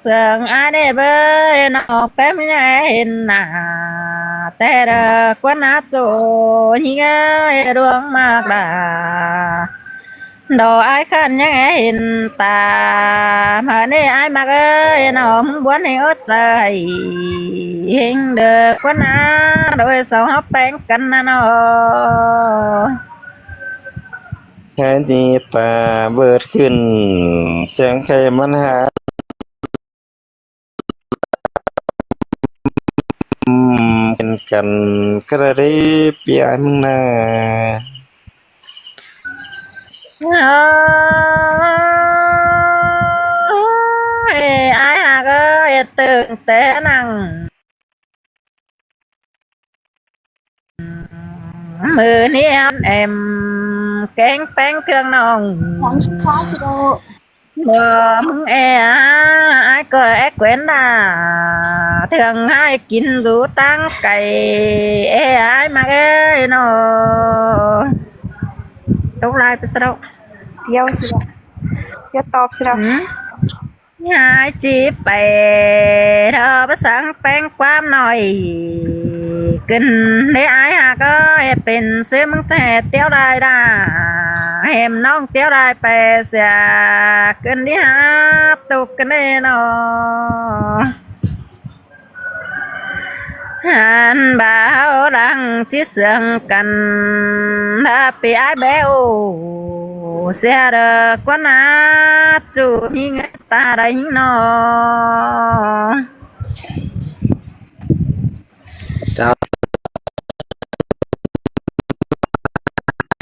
ເຊິ່ງອ້າຍແດ່ເບີຍ ນ້ອງແປ້ມຍັງເຫັນໜ້າ ແຕ່ເດີກວ່າໜ້າໂຈຍິງເອີຍ ດວງມາກດາ ດອກອ້າຍຂັນຍັງເຫັນຕາ ມາເນອ້າຍມັກເອີຍ ນ້ອງບວນໃຫ້ອົດໃຈ ເຮັງເດີກວ່າໜ້າ ໂດຍສອງເຮົາແປງກັນນະນ້ອງ. ໃຫ້ດີຕາເບີດຂຶ້ນ ຈັ່ງໄຄມັນຫາ ເປັນກັນກະລະເດ ເປຍມຶງນາ. ໂອ້ຍ ອ້າຍຮັກເອີຍ ຕຶງແຕ່ນັ່ງ ມື້ນີ້ແອມແກງແປ້ງເຄື່ອງນ້ອງ ບໍ່ ມຶງແອ ອ້າຍກໍແອແກວນດາ ເທື່ອງໃຫ້ກິນຢູ່ຕ່າງໄກ ແອອ້າຍມາເອີຍນ້ອງ. ຕົກລາຍໄປຊະດອກ ດຽວຊິດອກ ດຽວຕອບຊິດອກ. ຫາຍຈີໄປ ເທາະບໍ່ສັງແປງຄວາມໜ້ອຍ ຂຶ້ນໄດ້ອ້າຍຫາກເອີຍ ເປັນຊື່ມຶງແຈຕຽວໄດ້ດາ ແຮມນ້ອງຕຽວໄດ້ໄປເສຍ ຂຶ້ນທີ່ຫາຕົກກັນເດ້ນ້ອງ. ຫັນບ່າວຫຼັງຈິດເຊື່ອງກັນ ຖ້າປີອ້າຍແບໂອ ເສຍເດີກວ່າໜ້າ ຈູມີເງິນຕາໄດ້ຍິງນ້ອງ. ເຈົ້າ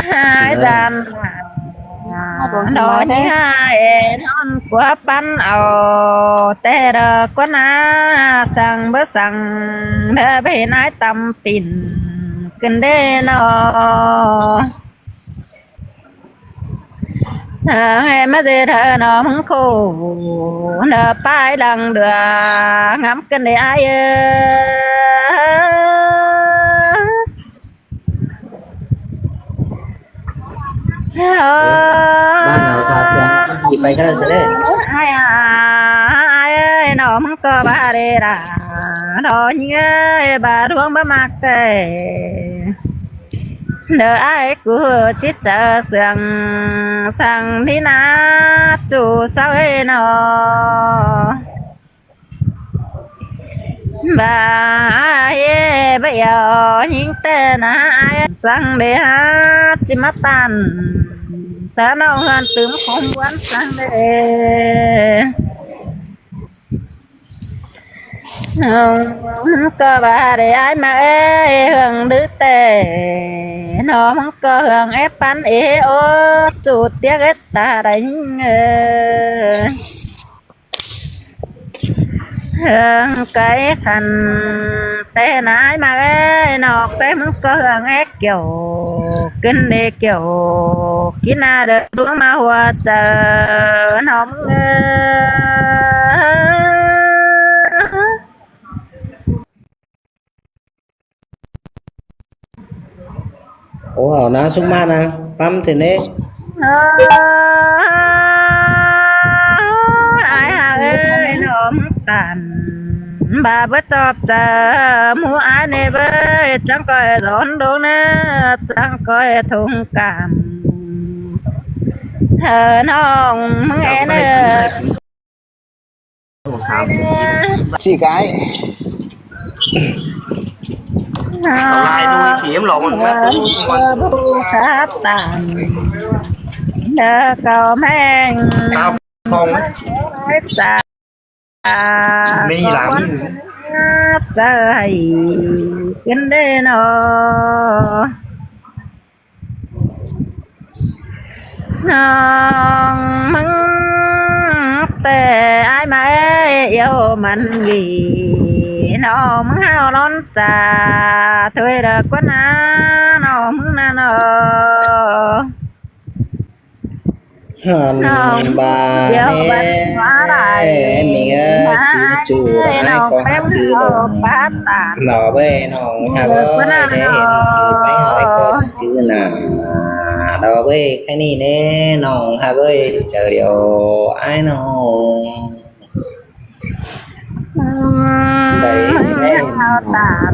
ຫາຍຈານ ດອກນີ້ຫາເອນອນກວ່າປັນເອົາ ແຕ່ດອກກວ່າໜ້າ ສັງບໍ່ສັງ ເດີໄປນາຍຕຳປິ່ນ ຂຶ້ນເດ້ນ້ອງ. ສາຍມາເສເດີນ້ອງໂຄ ເດີປາຍດັງເດືອ ງາມຂຶ້ນເດ້ອ້າຍເອີຍ. ເອີ ບ້ານເຮົາຊາວເຊືອນ ໄປກໍໄດ້ຊະເດ້ ອ້າຍ ອ້າຍເອີຍ ນ້ອງກໍບາເດດາ ນ້ອງຍິງເອີຍ ບາດວງບໍ່ມັກແຕ່ ເດີອ້າຍກູຈິດໃຈເຊື່ອງ ສັງທີ່ນາຈູເຊົາເອີຍນ້ອງ. ບາເຮບາຢໍຍິງແຕ່ນາອາຍ ສັງເດຫາຈິມາຕັນ ສາວນ້ອງເຮືອນຕຶມຂອງບວນສັງເດ ນ້ອງກໍບາເດອາຍມາເອີຍ ເຮືອງດືແຕ່ ນ້ອງກໍເຮືອງເອປັນເອໂອ ຈູດຕຽກເອຕາໄດເອີຍ. ເຮືອງໄກຂັນແຕ່ນາຍມາເອີຍ ນອກແປມກໍເຮືອງແອກກ່ຽວ ຂຶ້ນເດກ່ຽວ ກິນນາເດີດວງມາຫົວໃຈ ນ້ອງເອີຍ. ໂອ້ ເອົານາສຸມມານະ ປ້ຳເທື່ອເນ ເອີ ອ້າຍຫາເອີຍ ນ້ອງກັນ ບາເບິດຈອບຈະ ໝູ່ອ້າຍເນເບີຍ ຈັ່ງກ້ອຍຫຼອນໂດນເນີ ຈັ່ງກ້ອຍທົ່ງການ ເທີນ້ອງ ມຶງແອເນີ. ສີ່ກາຍ ເອົາລາຍດູເຂັມຫຼອກມັນມາ ເອີ ບໍ່ຄັບຕາມ ເດີເກົາແມງ ຕາຟອງ ຈາ ມີຫຼາມ ໃຈຂຶ້ນເດ້ເນາະ. ນ້ອງມຶງແຕ່ອ້າຍມາເອີຍ ອຽວມັນດີ ນ້ອງມຶງຫາວຮ້ອນຈາ ໂທຍເດີກວ່ານາ ນ້ອງມຶງນາເນາະ. ຫັນບາເນ ແມ່ມິງເອີຍ ຈູໆ ອ້າຍກໍຫາຈື່ລົມ ດອກເວີຍນ້ອງຫາເອີຍ ໄດ້ເຫັນຄືໄປຫາຍກໍຈື່ໜ້າ ດອກເວີຍ ແຄ່ນີ້ເນ ນ້ອງຫາເອີຍ ເຈີດຽວອ້າຍນ້ອງ. ໄດ້ແລ້ວ ເອົາຕາມ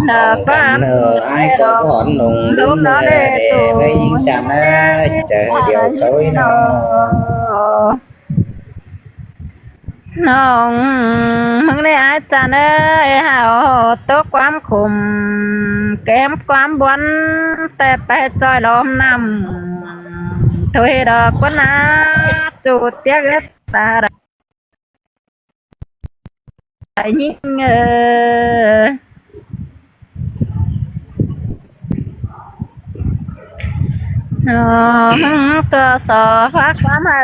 ດອກກຳເນີ ອ້າຍກໍຖອນລົງລືມເດີ ແດ່ແມ່ຍິງຈັນເອີຍ ໃຈດຽວໂຊຍເນາະ. ນ້ອງເມືອງໃດອ້າຍຈັນເອີຍ ເຮົາຕົກຄວາມຂຸມ ແກ້ມຄວາມບວນ ແຕ່ໄປຈ່ອຍລ້ອມນ້ຳ ໂທເຮັດດອກກວນນາ ຈູດຕຽກເອີຍຕາ ໄດ້ຍິນເອີ ນ້ອງກໍສອບພາກຄວາມເອີ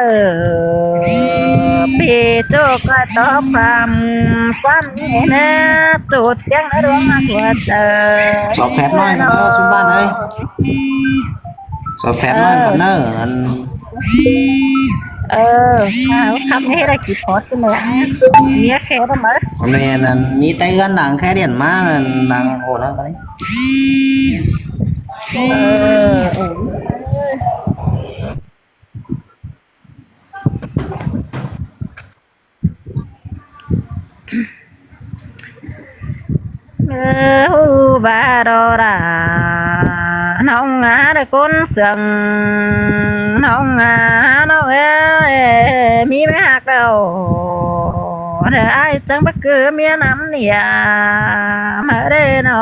ພີ່ຈູກກໍຕອບຄວາມ ຄວາມນີ້ແນ່ ຈູດຕຽງໃນດວງຫົວໃຈ. ສອບແຟດໜ້ອຍກໍເດີ ຊຸມບ້ານເອີຍ. ສອບແຟດໜ້ອຍກ່ອນເດີ ເອີ ອັນ ເອີ ເອົາຄຳນີ້ໄດ້ກີ່ພອດກັນເລີຍ ເມຍແຄດອກມາ ແມ່ນ ອັນ ມີແຕ່ເຮືອນຫຼັງແຄດມາ ຫຼັງໂຫດແລ້ວຕອນນີ້ ເອີ ເອີ. ເອີ ຮູ້ບໍ່ດອລາ ນ້ອງຫາໄດ້ຄົນເຊື່ອງ ນ້ອງຫານ້ອງເອີຍ ມີແມ່ຮັກແລ້ວ ແຕ່ອ້າຍຈັ່ງບໍ່ຄືເມຍນຳເນຍ ມາເດ້ເນາະ.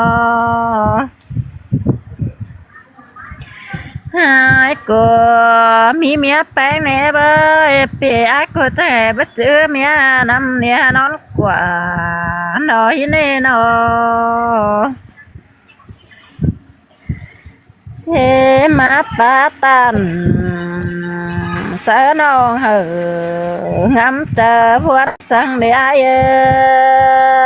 ອ້າຍກໍມີເມຍແປງແດ່ເບີຍ ພີ່ອ້າຍກໍແຕ່ບໍ່ຈື່ເມຍນຳເນຍ ນອນກວ່າໜ້ອຍແນ່ເນາະ ເສມາປາຕັນ ສາວນ້ອງເອີຍ ງາມຈາພວດສັງເດອ້າຍເອີຍ.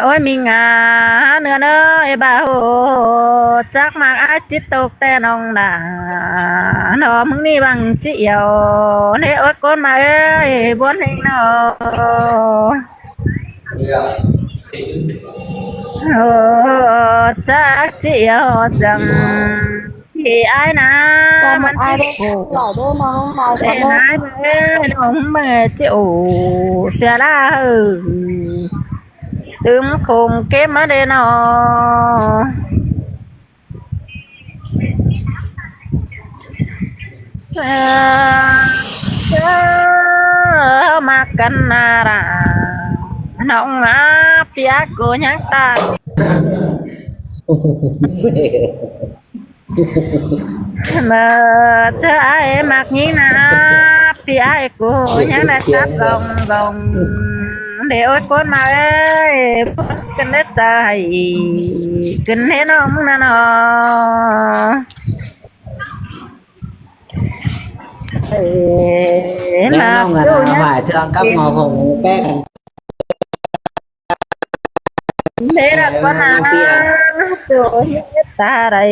ໂອ້ຍ ມີງາເນື້ອເນີຍ ບໍ່ຮູ້ຈັກມັກອາຍ ຈິດຕົກແຕ່ນ້ອງດາ ນ້ອງມຶງນີ້ຫວັງຈິອຽວ ເນໂອດໂກນມາເອີຍ ບວນເຮງນ້ອງ ໂອ້ ຈັກຈິອຽວຈັ່ງ ທີ່ອ້າຍນາ ມັນອາຍເດ້ ຫຼາຍເດ້ນ້ອງ ຫຼາຍເດ້ນ້ອງເອີຍ ນ້ອງເອີຍ ຈິໂອ ເສຍລາເອີຍ ຕື່ມຄົງເກັບມາເດ້ນ້ອງ ເອີ ເອີ ເຮົາມັກກັນນາລະ ນ້ອງອາ ປຽກກູຍັງຕາຍ. ເມື່ອເຈີອ້າຍມັກຍິງນາ ພີ່ອ້າຍກູຍັງໄດ້ຕັດລອງລອງ ເດໂອດໂກນມາເອີຍ ຄົນເປັນເດັດໃຈ ຂຶ້ນເດນ້ອງນະນໍ ເອີ ແລ້ວນ້ອງກໍຫາຍເທື່ອກັບມາຂອງແປ້ງ. ເດລັດວ່ານາ ໂຈເຮັດຕາໄດ້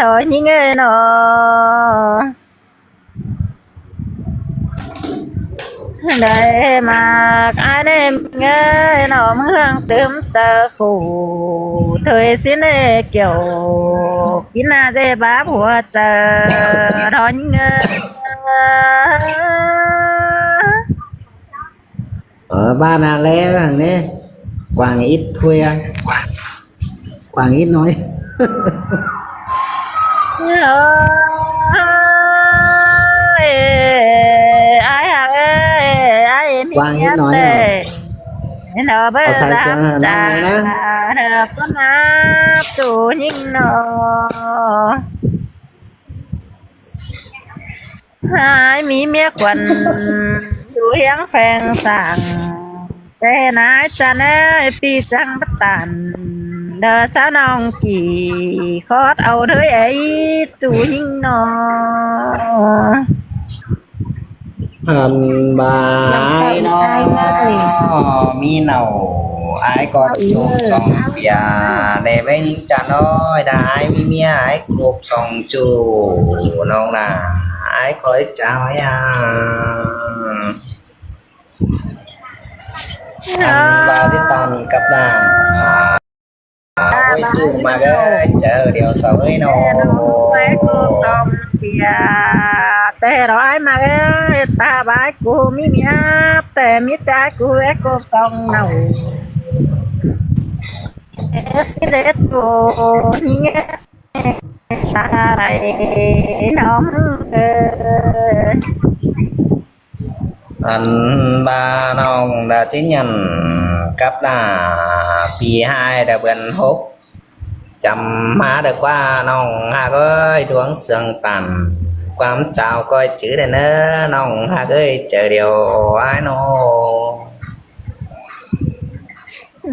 ນ້ອຍຍິງເອີຍນ້ອ ໄດ້ມັກອ້າຍແນ່ເອີຍນ້ອ ເມືອງຕື່ມເຈີຄູ່ ເທີຍຊິເນກ່ຽວ ກິນໜ້າເຈບາບຫົວໃຈ ນ້ອຍຍິງເອີຍ. ເອີ ບ້ານນາແລທາງນີ້ ກວາງອິດຖ້ວຍ ກວາງອິດໜ້ອຍ ເອີຍ ອ້າຍຮັກເອີຍ ອ້າຍມີ ກວາງອິດໜ້ອຍ ເອີຍ ເນາະ ເບີ ເອົາໃສ່ເສື້ອໃຫ້ນ້ອງແດ່ນະ ເດີ ຄົນຫາໂຕຍິງເນາະ. ຫາຍມີເມຍຂວັນ ຢູ່ຮຽງແຟງສາງ ແຕ່ນາຍຈະແນຍປີຈັງປະຕັນ ເດີສາວນ້ອງກີ້ ຄອດເອົາເດີໄອ້ຈູຍິງນ້ອງ. ອັນບາຍນ້ອງ ມີເນົ່າ ອ້າຍກໍຈູບສອງເທື່ອ ແດ່ແມ່ຍິງຈະນ້ອຍ ຖ້າອ້າຍມີເມຍ ອ້າຍ ກົບສອງຈູ ນ້ອງນາ ອ້າຍຂໍເຈົ້າອາ ອັນວ່າໄດ້ຕັນກັບນາງ ເອົາ ຈູ້ມາເອີຍ ເຈີດຽວສາວເອີຍເນາະ ແຕ່ດອກໄມ້ມາເອີຍ ຕາບາຍກູມີເມຍ ແຕ່ມີແຕ່ກູເອກູສອງເນົາ ເອຊິເດໂຊ ເນຍ ຕາໄດນ້ອງເອີຍ ອັນວ່ານ້ອງດາຈິນຍັນກັບດາ ປີຫາຍດາເດືອນຫົກ ຈຳມາເດີກວ່ານ້ອງຮັກເອີຍ ດວງເຊື່ອງຕັນ ຄວາມຈາວກ້ອຍຈື່ໄດ້ເນີ ນ້ອງຮັກເອີຍ ເຈີດຽວອ້າຍນ້ອງ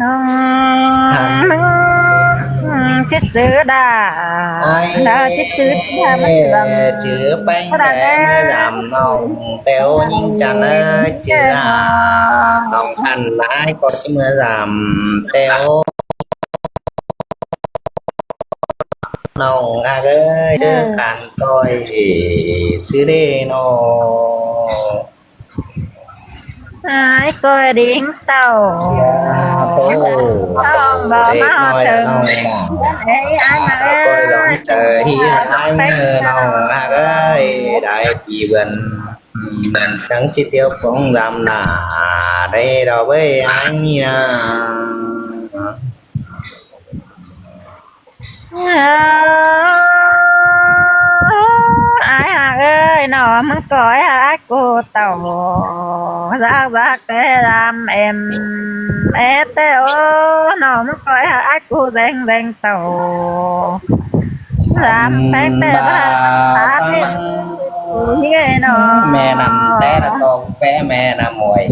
ນ້ອງ ຈື່ດາ ດາຈື່ດາ ມັນເຊື່ອງ ຈື່ແປ້ງແຕ່ເມື່ອຍາມນ້ອງແຕ້ວຍິງຈັນເອີຍ ຈື່ດາ ນ້ອງຄັນນາຍກໍຈະເມື່ອຍາມແຕ້ວ ນ້ອງຮັກເອີຍ ເຈີກັນກ້ອຍຊື່ເດນ້ອງ ອ້າຍກ້ອຍດິງເຕົ້າ ເຕົ້າບໍ່ມາເຖິງ ເອີຍ ອ້າຍມາເອີຍ ກ້ອຍດອງໃຈ ອ້າຍມາເອີຍ ນ້ອງຮັກເອີຍ ໄດ້ປີເດືອນ ຈັ່ງຊິດຽວຟອງດຳໜ້າ ໄດ້ດອກເວີຍ ອ້າຍນີ້ນາ. ອ້າຍຮັກເອີຍ ນ້ອງມຶງກໍໃຫ້ຮັກກູເຕົ້າ ຮັກ ຮັກແຕ່ລຳເອັມເອແຕ່ໂອ ນ້ອງມຶງກໍໃຫ້ຮັກກູແຊງແຊງເຕົ້າ ລຳແປງແຕ່ລຳຕາເປັນເຮນ້ອງ ແມ່ນ້ຳແຕ່ລະກອງແປແມ່ນ້ຳຫ້ວຍ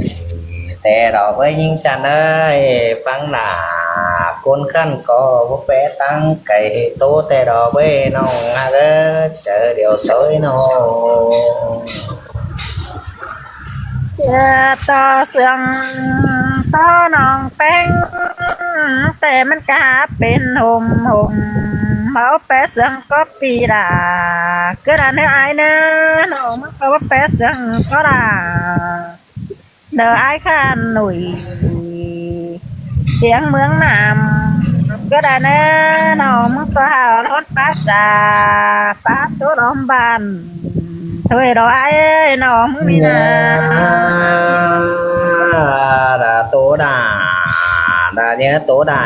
ແຕ່ດອກເອີຍຍິງຈັນເອີຍ ຟັງໜ້າຄົນຄັນກໍບໍ່ແປຕັ້ງໄກໂຕ ແຕ່ດອກເອີຍນ້ອງຮັກເອີຍ ເຈີດຽວຊອຍນ້ອງ ເອີ ຕໍ່ເຊື່ອງຕໍ່ນ້ອງແປ້ງ ແຕ່ມັນກະຫາເປັນຫົມຫົມ ເວົ້າແປເຊື່ອງກໍປີດາ ກໍດາເນີອ້າຍເນີ ນ້ອງມັນກໍວ່າແປເຊື່ອງກໍດາ ເດີອ້າຍຂ້າໜຸ່ຍ ສຽງເມືອງນ້ຳ ກໍດາເນີ ນ້ອງມຶງກໍຫາວໂລດປາຈາ ປາໂຕດອມບ້ານ ໂທຍດອກອ້າຍເອີຍ ນ້ອງມີນາ ດາໂຕດາ ດາເນີໂຕດາ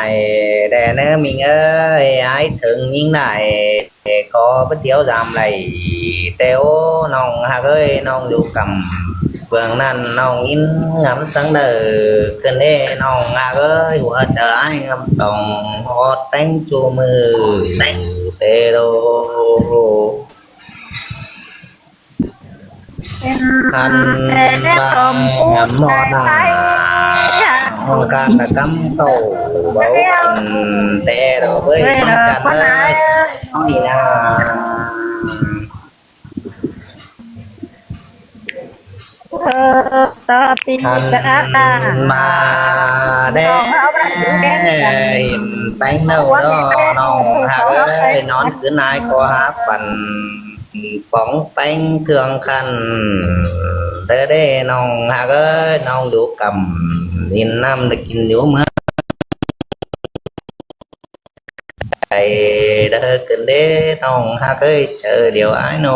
ແດ່ເນີມິງເອີຍ ອ້າຍເຖິງຍິງໄດ້ ຂໍໄປທ່ຽວຍາມໄລ ແຕ່ໂອ ນ້ອງຮັກເອີຍ ນ້ອງຢູ່ກຳເບື້ອງນັ້ນ ນ້ອງຍິນງຳສັງເດີ ຂຶ້ນເດ້ນ້ອງຮັກເອີຍ ຫົວໃຈອ້າຍງຳຕ້ອງ ຮອດແຕ່ງຈູມື ແຕ່ໂດ ເປັນ ອັນ ແຕ່ ແຕ່ ວ່າ ຕົມ ຫາມຮອດໜ້າ ຫ້ອງການຕະກຳເຂົ້າ ເວົ້າກັນແຕ່ດອກເວີຍ ເອີຍ ມັນຈະ ເອີຍ ເລີຍ ເອີຍ ເຮົານີ້ນາ ເອີ ຕໍ່ປີ ອັນ ກະ ມາແດ່ ເຫັນແປ້ງເນົ່າ ນ້ອງຮັກເອີຍ ນອນຄືນນາຍກໍຫາຝັນ ປອງແປ້ງເຄື່ອງຂັນ ເດີເດ້ນ້ອງຮັກເອີຍ ນ້ອງດູກຳ ກິນນ້ຳໄດ້ກິນຢູ່ເມືອງ ໃຈເດີຂຶ້ນເດ້ນ້ອງຮັກເອີຍ ເຈີດຽວອ້າຍໂນ